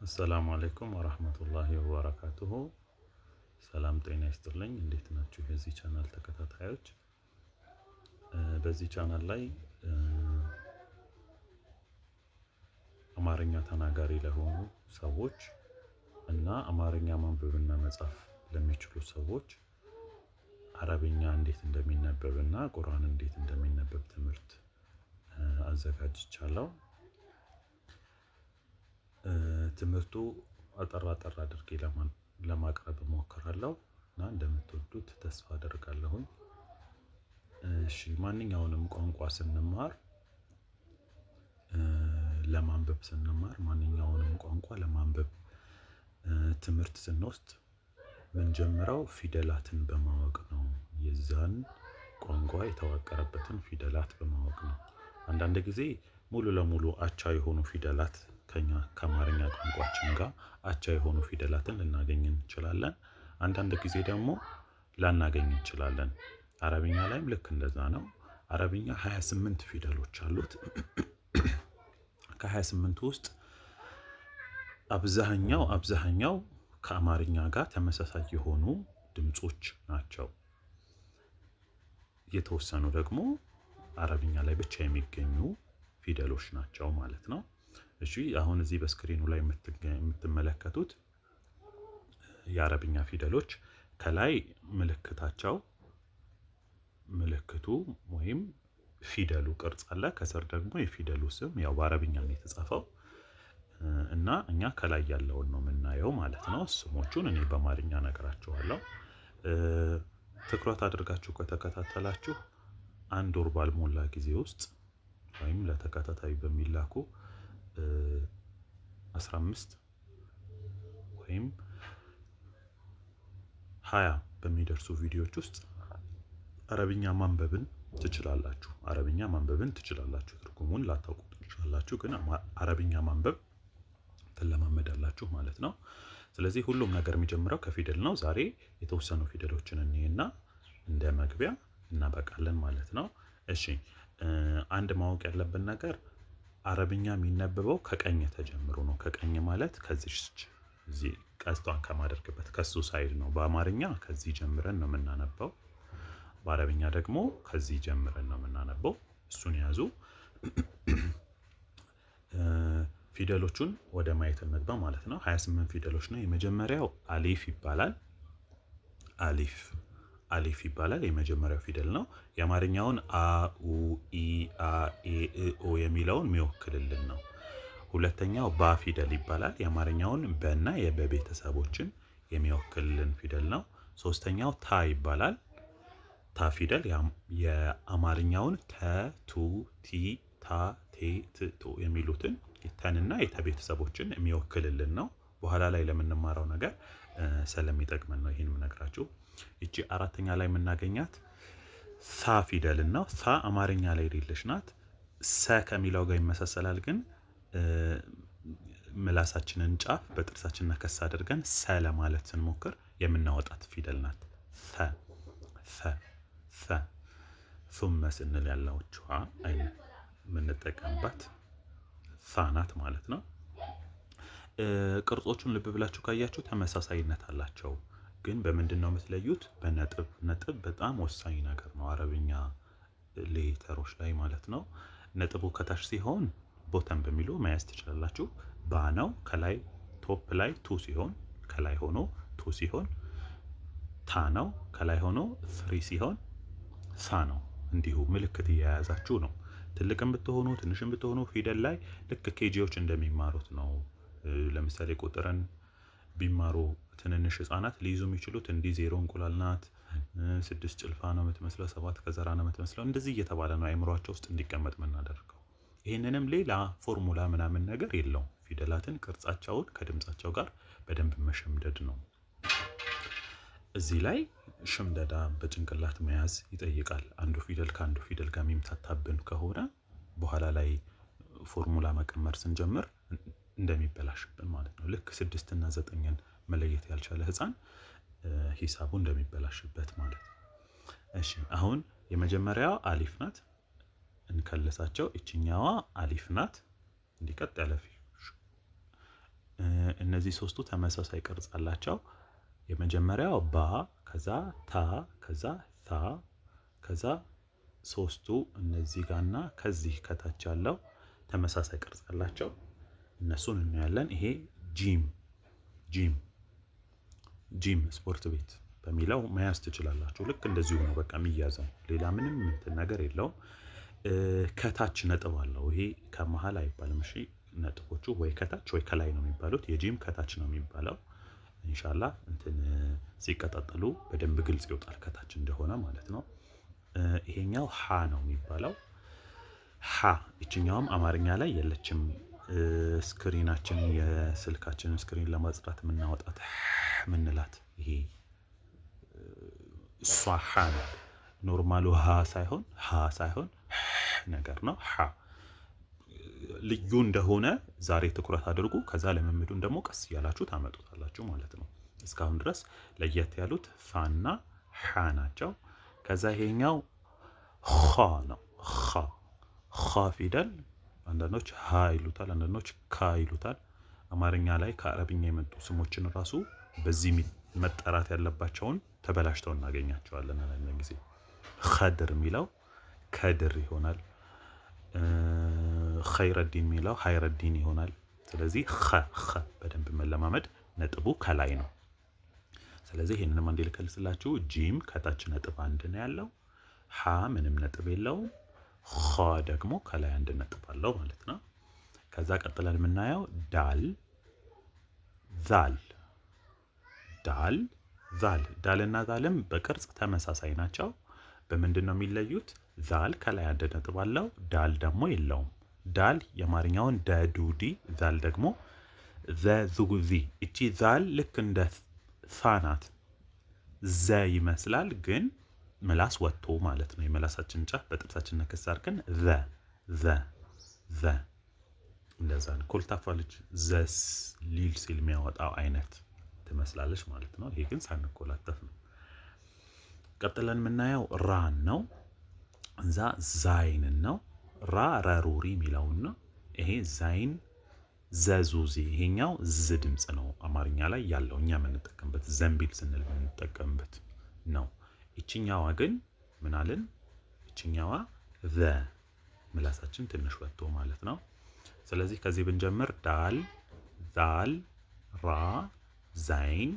አሰላሙ አለይኩም ወራህመቱላሂ ወበረካቱሁ። ሰላም ጤና ይስጥልኝ። እንዴት ናችሁ የዚህ ቻናል ተከታታዮች? በዚህ ቻናል ላይ አማርኛ ተናጋሪ ለሆኑ ሰዎች እና አማርኛ ማንበብና መጻፍ ለሚችሉ ሰዎች አረብኛ እንዴት እንደሚነበብ እና ቁርአን እንዴት እንደሚነበብ ትምህርት አዘጋጅቻለሁ። ትምህርቱ አጠር አጠር አድርጌ ለማቅረብ እሞክራለሁ እና እንደምትወዱት ተስፋ አደርጋለሁኝ። እሺ፣ ማንኛውንም ቋንቋ ስንማር፣ ለማንበብ ስንማር፣ ማንኛውንም ቋንቋ ለማንበብ ትምህርት ስንወስድ ምንጀምረው ፊደላትን በማወቅ ነው። የዛን ቋንቋ የተዋቀረበትን ፊደላት በማወቅ ነው። አንዳንድ ጊዜ ሙሉ ለሙሉ አቻ የሆኑ ፊደላት ከኛ ከአማርኛ ቋንቋችን ጋር አቻ የሆኑ ፊደላትን ልናገኝ እንችላለን። አንዳንድ ጊዜ ደግሞ ላናገኝ እንችላለን። አረብኛ ላይም ልክ እንደዛ ነው። አረብኛ 28 ፊደሎች አሉት። ከ28 ውስጥ አብዛኛው ከአማርኛ ጋር ተመሳሳይ የሆኑ ድምጾች ናቸው። የተወሰኑ ደግሞ አረብኛ ላይ ብቻ የሚገኙ ፊደሎች ናቸው ማለት ነው። እሺ፣ አሁን እዚህ በ screen ኑ ላይ የምትመለከቱት የአረብኛ ፊደሎች ከላይ ምልክታቸው፣ ምልክቱ ወይም ፊደሉ ቅርጽ አለ። ከስር ደግሞ የፊደሉ ስም ያው በአረብኛ ነው የተጻፈው እና እኛ ከላይ ያለውን ነው የምናየው ማለት ነው። ስሞቹን እኔ በአማርኛ እነግራችኋለሁ። ትኩረት አድርጋችሁ ከተከታተላችሁ አንድ ወር ባልሞላ ጊዜ ውስጥ ወይም ለተከታታይ በሚላኩ 15 ወይም 20 በሚደርሱ ቪዲዮዎች ውስጥ አረብኛ ማንበብን ትችላላችሁ። አረብኛ ማንበብን ትችላላችሁ። ትርጉሙን ላታውቁ ትችላላችሁ፣ ግን አረብኛ ማንበብ ትለማመዳላችሁ ማለት ነው። ስለዚህ ሁሉም ነገር የሚጀምረው ከፊደል ነው። ዛሬ የተወሰኑ ፊደሎችን እንይና እንደ መግቢያ እናበቃለን ማለት ነው። እሺ፣ አንድ ማወቅ ያለብን ነገር አረብኛ የሚነበበው ከቀኝ ተጀምሮ ነው። ከቀኝ ማለት ከዚህ እዚህ ቀስቷን ከማደርግበት ከሱ side ነው። በአማርኛ ከዚህ ጀምረን ነው የምናነበው። በአረብኛ ደግሞ ከዚህ ጀምረን ነው የምናነበው። እሱን ያዙ። ፊደሎቹን ወደ ማየት እንግባ ማለት ነው። 28 ፊደሎች ነው። የመጀመሪያው አሊፍ ይባላል። አሊፍ፣ አሊፍ ይባላል። የመጀመሪያው ፊደል ነው። የአማርኛውን አ፣ ኡ፣ ኢ፣ አ፣ ኤ፣ እ፣ ኦ የሚለውን የሚወክልልን ነው። ሁለተኛው ባ ፊደል ይባላል። የአማርኛውን በና የበቤተሰቦችን የሚወክልልን ፊደል ነው። ሶስተኛው ታ ይባላል። ታ ፊደል የአማርኛውን ተ፣ ቱ፣ ቲ፣ ታ፣ ቴ፣ ት፣ ቶ የሚሉትን የተንና የተቤተሰቦችን የሚወክልልን ነው። በኋላ ላይ ለምንማረው ነገር ስለሚጠቅመን ነው ይህን የምነግራችሁ። ይቺ አራተኛ ላይ የምናገኛት ሳ ፊደልን ነው። ሳ አማርኛ ላይ የሌለች ናት። ሰ ከሚለው ጋር ይመሳሰላል፣ ግን ምላሳችንን ጫፍ በጥርሳችን ነከስ አድርገን ሰ ለማለት ስንሞክር የምናወጣት ፊደል ናት። ሰ፣ ሰ፣ ሰ፣ ሱመ ስንል ያለችዋ አይነት የምንጠቀምባት ሳ ናት ማለት ነው። ቅርጾቹን ልብ ብላችሁ ካያችሁ ተመሳሳይነት አላቸው። ግን በምንድን ነው የምትለዩት? በነጥብ። ነጥብ በጣም ወሳኝ ነገር ነው አረብኛ letter ኦች ላይ ማለት ነው። ነጥቡ ከታች ሲሆን bottom በሚሉ መያዝ ትችላላችሁ። ባ ነው። ከላይ top ላይ two ሲሆን፣ ከላይ ሆኖ two ሲሆን ታ ነው። ከላይ ሆኖ three ሲሆን ሳ ነው። እንዲሁ ምልክት እየያዛችሁ ነው። ትልቅም ብትሆኑ ትንሽም ብትሆኑ ፊደል ላይ ልክ KG ዎች እንደሚማሩት ነው። ለምሳሌ ቁጥርን ቢማሩ ትንንሽ ህጻናት ሊይዙ የሚችሉት እንዲህ 0 እንቁላል ናት፣ 6 ጭልፋ ነው የምትመስለው፣ 7 ከዘራ ነው የምትመስለው፣ እንደዚህ እየተባለ ነው አይምሯቸው ውስጥ እንዲቀመጥ የምናደርገው። ይህንንም ሌላ ፎርሙላ ምናምን ነገር የለውም። ፊደላትን ቅርጻቸውን ከድምጻቸው ጋር በደንብ መሸምደድ ነው። እዚህ ላይ ሽምደዳ በጭንቅላት መያዝ ይጠይቃል። አንዱ ፊደል ከአንዱ ፊደል ጋር የሚምታታብን ከሆነ በኋላ ላይ ፎርሙላ መቀመር ስንጀምር እንደሚበላሽብን ማለት ነው። ልክ 6 እና 9ን መለየት ያልቻለ ህፃን ሂሳቡ እንደሚበላሽበት ማለት ነው። እሺ፣ አሁን የመጀመሪያዋ አሊፍ ናት። እንከልሳቸው። ይችኛዋ አሊፍ ናት። እንዲቀጥ ያለ እነዚህ ሶስቱ ተመሳሳይ ቅርጽ አላቸው። የመጀመሪያው ባ፣ ከዛ ታ፣ ከዛ ታ፣ ከዛ ሶስቱ እነዚህ ጋርና ከዚህ ከታች ያለው ተመሳሳይ ቅርጽ አላቸው። እነሱን እናያለን። ይሄ ጂም ጂም ጂም ስፖርት ቤት በሚለው መያዝ ትችላላችሁ። ልክ እንደዚሁ ነው በቃ የሚያዘው፣ ሌላ ምንም እንትን ነገር የለውም። ከታች ነጥብ አለው። ይሄ ከመሀል አይባልም። እሺ ነጥቦቹ ወይ ከታች ወይ ከላይ ነው የሚባሉት። የጂም ከታች ነው የሚባለው። ኢንሻላ እንትን ሲቀጣጠሉ በደንብ ግልጽ ይወጣል ከታች እንደሆነ ማለት ነው። ይሄኛው ሀ ነው የሚባለው። ሀ ይችኛውም አማርኛ ላይ የለችም። Screen ኣችንን የስልካችንን screen ለማጽዳት የምናወጣት ምንላት ይሄ እሷ ሀ ናት። Normal ኡ ሀ ሳይሆን ሀ ሳይሆን ነገር ነው። ሀ ልዩ እንደሆነ ዛሬ ትኩረት አድርጉ። ከዛ ልምምዱን ደግሞ ቀስ እያላችሁ ታመጡታላችሁ ማለት ነው። እስካሁን ድረስ ለየት ያሉት ፋና ሐ ናቸው። ከዛ ይሄኛው ኸ ነው። ኸ ኸ ፊደል አንዳንዶች ሀ ይሉታል፣ አንዳንዶች ካ ይሉታል። አማርኛ ላይ ከአረብኛ የመጡ ስሞችን ራሱ በዚህ መጠራት ያለባቸውን ተበላሽተው እናገኛቸዋለን። አንዳንድ ጊዜ ኸድር የሚለው ከድር ይሆናል። ኸይረዲን የሚለው ሀይረዲን ይሆናል። ስለዚህ ኸ ኸ በደንብ መለማመድ፣ ነጥቡ ከላይ ነው። ስለዚህ ይህንንም አንዴ ልከልስላችሁ። ጂም ከታች ነጥብ አንድ ነው ያለው። ሀ ምንም ነጥብ የለውም። ኸ ደግሞ ከላይ አንድ ነጥብ አለው ማለት ነው። ከዛ ቀጥለን የምናየው ዳል ዛል ዳል ዛል። ዳልና ዛልም በቅርጽ ተመሳሳይ ናቸው። በምንድን ነው የሚለዩት? ዛል ከላይ አንድ ነጥብ አለው፣ ዳል ደግሞ የለውም። ዳል የአማርኛውን ደ ዱ ዲ፣ ዛል ደግሞ ዘ ዙ ዚ። እቺ ዛል ልክ እንደ ሳ ናት። ዘ ይመስላል ግን ምላስ ወጥቶ ማለት ነው። የምላሳችን ጫፍ በጥርሳችን ነከስ አድርገን ዘ ዘ ዘ እንደዛ ነው። ኮልታፋ ልጅ ዘስ ሊል ሲል የሚያወጣው አይነት ትመስላለች ማለት ነው። ይሄ ግን ሳንኮላተፍ ነው። ቀጥለን የምናየው ራን ነው። እዛ ዛይንን ነው። ራ ረሩሪ የሚለውን ነው። ይሄ ዛይን ዘዙዚ። ይሄኛው ዝ ድምፅ ነው አማርኛ ላይ ያለው እኛ የምንጠቀምበት ዘንቢል ስንል የምንጠቀምበት ነው። ይችኛዋ ግን ምናልን? ይችኛዋ ዘ ምላሳችን ትንሽ ወጥቶ ማለት ነው። ስለዚህ ከዚህ ብንጀምር ዳል ዛል ራ ዛይን፣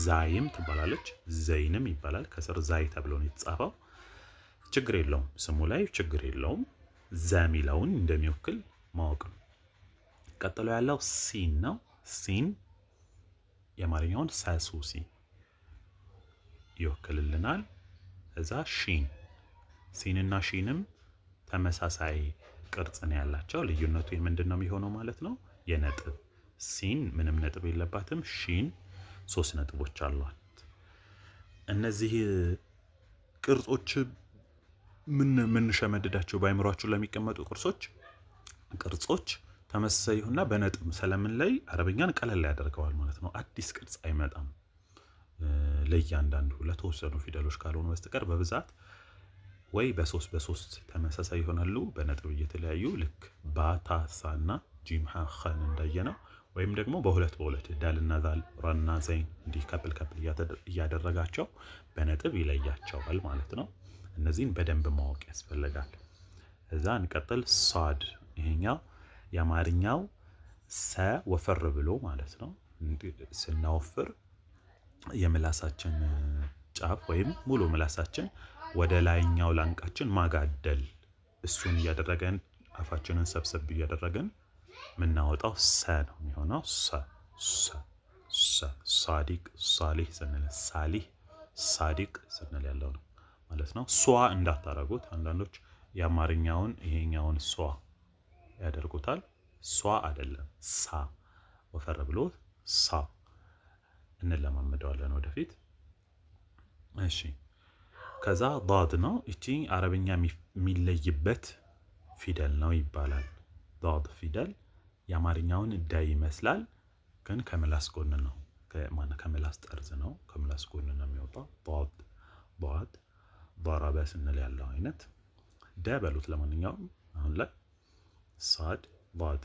ዛይም ትባላለች፣ ዘይንም ይባላል። ከስር ዛይ ተብሎ ነው የተጻፈው። ችግር የለውም፣ ስሙ ላይ ችግር የለውም። ዘ ሚለውን እንደሚወክል ማወቅ ነው። ቀጥሎ ያለው ሲን ነው። ሲን የአማርኛውን ሰሱሲ ይወክልልናል። እዛ ሺን፣ ሲንና ሺንም ተመሳሳይ ቅርጽ ነው ያላቸው። ልዩነቱ የምንድን ነው የሚሆነው ማለት ነው? የነጥብ። ሲን ምንም ነጥብ የለባትም። ሺን ሶስት ነጥቦች አሏት። እነዚህ ቅርጾች ምን ምንሸመድዳቸው በአይምሯችሁ ለሚቀመጡ ቅርጾች ተመሳሳይ ይሁንና በነጥብ ስለምን ላይ አረብኛን ቀለል ያደርገዋል ማለት ነው። አዲስ ቅርጽ አይመጣም ለእያንዳንዱ ለተወሰኑ ፊደሎች ካልሆኑ በስተቀር በብዛት ወይ በሶስት በሶስት ተመሳሳይ ይሆናሉ በነጥብ እየተለያዩ፣ ልክ ባታሳና ጂም ሀ ኸን እንዳየነው፣ ወይም ደግሞ በሁለት በሁለት ዳልና ዛል ራና ዘይን እንዲህ couple couple እያደረጋቸው በነጥብ ይለያቸዋል ማለት ነው። እነዚህን በደንብ ማወቅ ያስፈልጋል። እዛ እንቀጥል። ሳድ፣ ይሄኛው የአማርኛው ሰ ወፈር ብሎ ማለት ነው። ስናወፍር የምላሳችን ጫፍ ወይም ሙሉ ምላሳችን ወደ ላይኛው ላንቃችን ማጋደል፣ እሱን እያደረገን አፋችንን ሰብሰብ እያደረግን የምናወጣው ሰ ነው የሚሆነው። ሰ ሰ ሰ፣ ሳዲቅ ሳሊህ ስንል፣ ሳሊህ ሳዲቅ ስንል ያለው ነው ማለት ነው። ሷ እንዳታረጉት። አንዳንዶች የአማርኛውን ይሄኛውን ሷ ያደርጉታል። ሷ አይደለም፣ ሳ ወፈር ብሎ ሳ እንለማመደዋለን ወደፊት። እሺ ከዛ ዳድ ነው። እቺ አረብኛ የሚለይበት ፊደል ነው ይባላል። ዳድ ፊደል የአማርኛውን ደ ይመስላል፣ ግን ከምላስ ጎን ነው፣ ከምላስ ጠርዝ ነው፣ ከምላስ ጎን ነው የሚወጣው። ዳድ ዳድ፣ ضرب ስንል ያለው አይነት ደ በሉት። ለማንኛውም አሁን ላይ ሳድ ዳድ።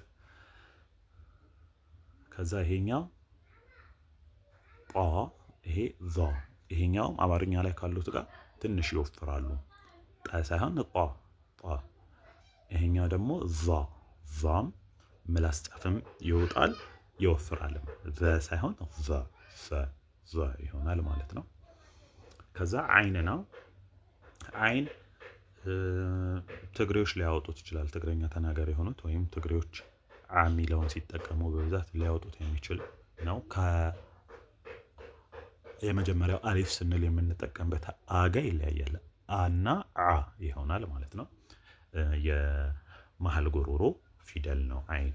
ከዛ ይሄኛው ጧ፣ ይሄ ዟ። ይሄኛውም አማርኛ ላይ ካሉት ጋር ትንሽ ይወፍራሉ። ጠ ሳይሆን ጧ ጧ። ይሄኛው ደግሞ ዟ፣ ዟም ምላስ ጫፍም ይወጣል ይወፍራልም። ዘ ሳይሆን ዘ ዘ ዘ ይሆናል ማለት ነው። ከዛ አይን ነው። አይን ትግሬዎች ሊያወጡት ይችላል። ትግረኛ ተናጋሪ የሆኑት ወይም ትግሬዎች አ የሚለውን ሲጠቀሙ በብዛት ሊያወጡት የሚችል ነው። የመጀመሪያው አሊፍ ስንል የምንጠቀምበት አጋ ይለያያል። አና አ ይሆናል ማለት ነው። የመሀል ጉሮሮ ፊደል ነው አይን።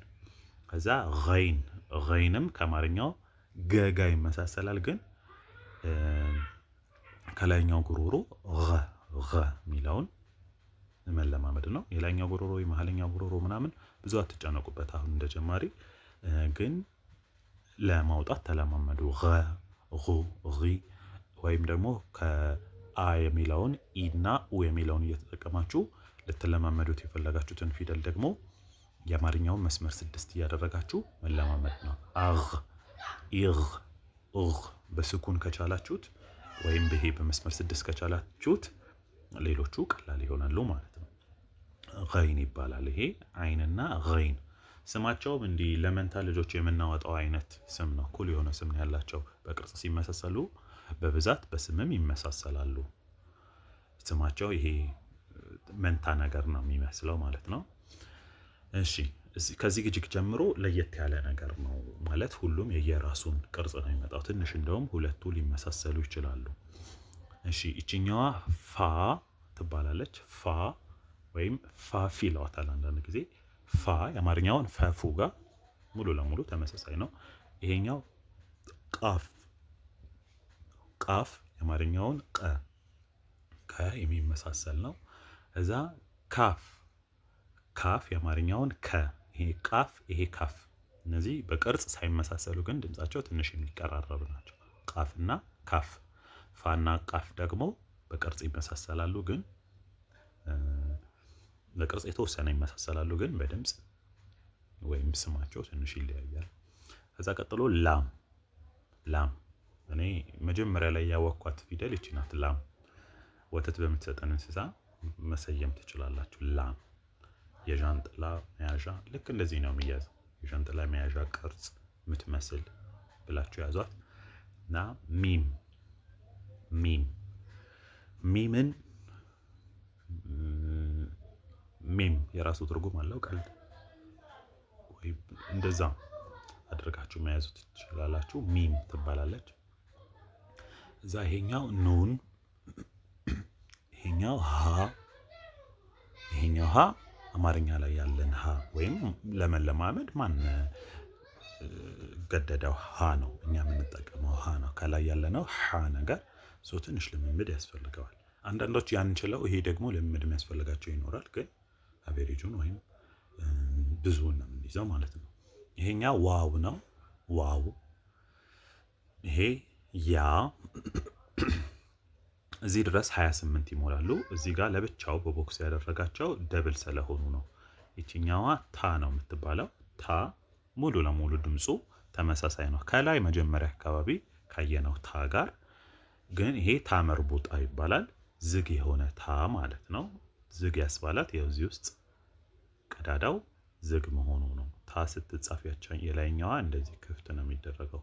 ከዛ ገይን፣ ገይንም ከአማርኛው ገ ጋ ይመሳሰላል፣ ግን ከላይኛው ጉሮሮ ገ ገ የሚለውን መለማመድ ነው። የላይኛው ጉሮሮ የመሀለኛው ጉሮሮ ምናምን ብዙ አትጨነቁበት አሁን እንደ ጀማሪ፣ ግን ለማውጣት ተለማመዱ። ገ ጉ ጊ ወይም ደግሞ ከአ የሚለውን ኢ እና ኡ የሚለውን እየተጠቀማችሁ ልትለማመዱት የፈለጋችሁትን ፊደል ደግሞ የአማርኛውን መስመር ስድስት እያደረጋችሁ መለማመድ ነው። አግ፣ ኢግ፣ ኡግ በስኩን ከቻላችሁት ወይም ይሄ በመስመር ስድስት ከቻላችሁት ሌሎቹ ቀላል ይሆናሉ ማለት ነው። ገይን ይባላል ይሄ አይንና ገይን። ስማቸውም እንዲህ ለመንታ ልጆች የምናወጣው አይነት ስም ነው። እኩል የሆነ ስም ነው ያላቸው። በቅርጽ ሲመሳሰሉ በብዛት በስምም ይመሳሰላሉ። ስማቸው ይሄ መንታ ነገር ነው የሚመስለው ማለት ነው። እሺ ከዚህ ግጅግ ጀምሮ ለየት ያለ ነገር ነው ማለት ሁሉም የየራሱን ቅርጽ ነው የሚመጣው። ትንሽ እንደውም ሁለቱ ሊመሳሰሉ ይችላሉ። እሺ ይችኛዋ ፋ ትባላለች። ፋ ወይም ፋፊ ይለዋታል አንዳንድ ጊዜ። ፋ የአማርኛውን ፈፉ ጋር ሙሉ ለሙሉ ተመሳሳይ ነው። ይሄኛው ቃፍ፣ ቃፍ የአማርኛውን ቀ ከ የሚመሳሰል ነው። እዛ ካፍ፣ ካፍ የአማርኛውን ከ፣ ይሄ ቃፍ ይሄ ካፍ። እነዚህ በቅርጽ ሳይመሳሰሉ ግን ድምጻቸው ትንሽ የሚቀራረብ ናቸው። ቃፍ እና ካፍ። ፋና ቃፍ ደግሞ በቅርጽ ይመሳሰላሉ፣ ግን በቅርጽ የተወሰነ ይመሳሰላሉ፣ ግን በድምጽ ወይም ስማቸው ትንሽ ይለያያል። ከዛ ቀጥሎ ላም፣ ላም እኔ መጀመሪያ ላይ ያወቅኳት ፊደል ይቺ ናት። ላም ወተት በምትሰጠን እንስሳ መሰየም ትችላላችሁ። ላም የዣንጥላ መያዣ ልክ እንደዚህ ነው የሚያዘው። የዣንጥላ መያዣ ቅርጽ የምትመስል ብላችሁ ያዟት። እና ሚም፣ ሚም ሚምን ሚም የራሱ ትርጉም አለው። ቀልድ ወይ እንደዛ አድርጋችሁ መያዙ ትችላላችሁ። ሚም ትባላለች። እዛ ይሄኛው ኑን፣ ይሄኛው ሀ፣ ይሄኛው ሀ አማርኛ ላይ ያለን ሀ ወይም ለመለማመድ ማን ገደደው ሀ ነው እኛ የምንጠቀመው ሀ ነው። ከላይ ያለነው ሀ ነገር so ትንሽ ልምምድ ያስፈልገዋል። አንዳንዶች ያን ችለው ይሄ ደግሞ ልምምድ የሚያስፈልጋቸው ይኖራል። ግን average ኡን ወይም ብዙውን ነው የምንይዘው ማለት ነው። ይሄኛው ዋው ነው። ዋው ይሄ ያ እዚህ ድረስ 28 ይሞላሉ። እዚህ ጋር ለብቻው በ box ያደረጋቸው double ስለሆኑ ነው። ይችኛዋ ታ ነው የምትባለው። ታ ሙሉ ለሙሉ ድምፁ ተመሳሳይ ነው ከላይ መጀመሪያ አካባቢ ካየነው ታ ጋር፣ ግን ይሄ ታ መርቡጣ ይባላል። ዝግ የሆነ ታ ማለት ነው። ዝግ ያስባላት ያው እዚህ ውስጥ ቀዳዳው ዝግ መሆኑ ነው። ታ ስትጻፍ የላይኛዋ እንደዚህ ክፍት ነው የሚደረገው።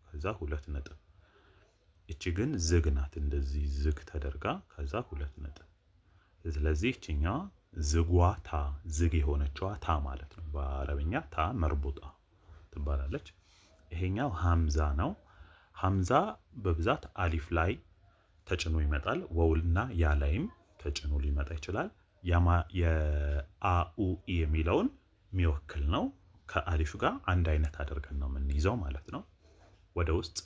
ከዛ ሁለት ነጥብ። እቺ ግን ዝግ ናት፣ እንደዚህ ዝግ ተደርጋ ከዛ ሁለት ነጥብ። ስለዚህ እቺኛዋ ዝጓ ታ፣ ዝግ የሆነችዋ ታ ማለት ነው። በአረብኛ ታ መርቡጣ ትባላለች። ይሄኛው ሀምዛ ነው። ሀምዛ በብዛት አሊፍ ላይ ተጭኖ ይመጣል። ወውልና ያ ላይም ተጭኖ ሊመጣ ይችላል። የአኡ የሚለውን የሚወክል ነው። ከአሊፍ ጋር አንድ አይነት አድርገን ነው የምንይዘው ማለት ነው። ወደ ውስጥ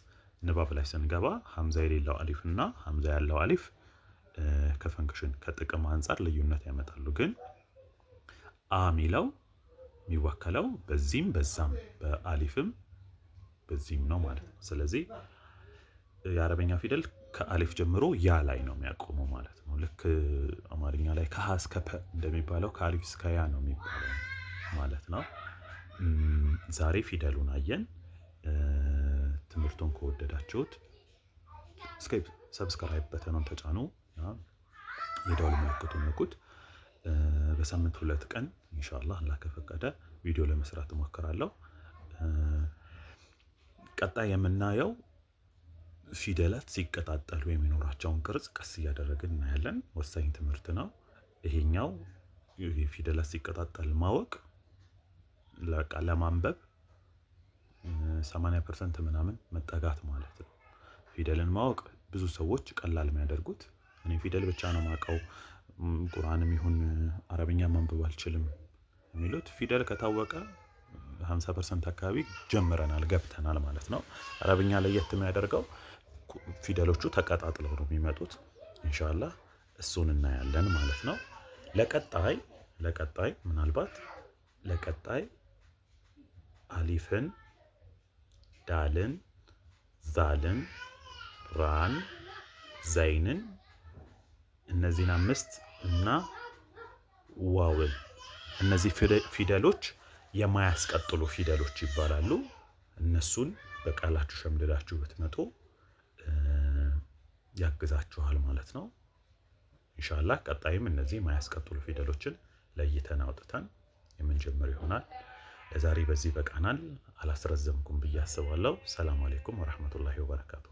ንባብ ላይ ስንገባ ሀምዛ የሌለው አሊፍ እና ሀምዛ ያለው አሊፍ ከ function ከጥቅም አንጻር ልዩነት ያመጣሉ። ግን አ የሚለው የሚወከለው በዚህም በዛም በአሊፍም በዚህም ነው ማለት ነው። ስለዚህ የአረበኛ ፊደል ከአሊፍ ጀምሮ ያ ላይ ነው የሚያቆመው ማለት ነው። ልክ አማርኛ ላይ ከሀ እስከ ፐ እንደሚባለው ከአሊፍ እስከ ያ ነው የሚባለው ማለት ነው። ዛሬ ፊደሉን አየን። ትምህርቱን ከወደዳችሁት subscribe button ኑን ተጫኑ፣ የደወል ምልክቱን ንኩት። በሳምንት 2 ቀን ኢንሻአላህ አላህ ከፈቀደ ቪዲዮ ለመስራት እሞክራለሁ። ቀጣይ የምናየው ፊደላት ሲቀጣጠሉ የሚኖራቸውን ቅርጽ ቀስ እያደረግን እናያለን። ወሳኝ ትምህርት ነው ይሄኛው። ፊደላት ሲቀጣጠል ማወቅ ለማንበብ 80% ምናምን መጠጋት ማለት ነው። ፊደልን ማወቅ ብዙ ሰዎች ቀላል የሚያደርጉት እኔ ፊደል ብቻ ነው የማውቀው፣ ቁርአንም ይሁን አረብኛ ማንበብ አልችልም የሚሉት፣ ፊደል ከታወቀ 50% አካባቢ ጀምረናል፣ ገብተናል ማለት ነው። አረብኛ ለየት የሚያደርገው ፊደሎቹ ተቀጣጥለው ነው የሚመጡት። ኢንሻአላህ እሱን እናያለን ማለት ነው። ለቀጣይ ምናልባት ለቀጣይ አሊፍን፣ ዳልን፣ ዛልን፣ ራን፣ ዘይንን፣ እነዚህን አምስት እና ዋውን፣ እነዚህ ፊደሎች የማያስቀጥሉ ፊደሎች ይባላሉ። እነሱን በቃላችሁ ሸምድዳችሁ ብትመጡ ያግዛችኋል ማለት ነው። ኢንሻአላህ ቀጣይም እነዚህ የማያስቀጥሉ ፊደሎችን ለይተን አውጥተን የምንጀምር ይሆናል። ለዛሬ በዚህ በቃናል። አላስረዘምኩም ብዬ አስባለሁ። ሰላም አለይኩም ወራህመቱላሂ ወበረካቱ።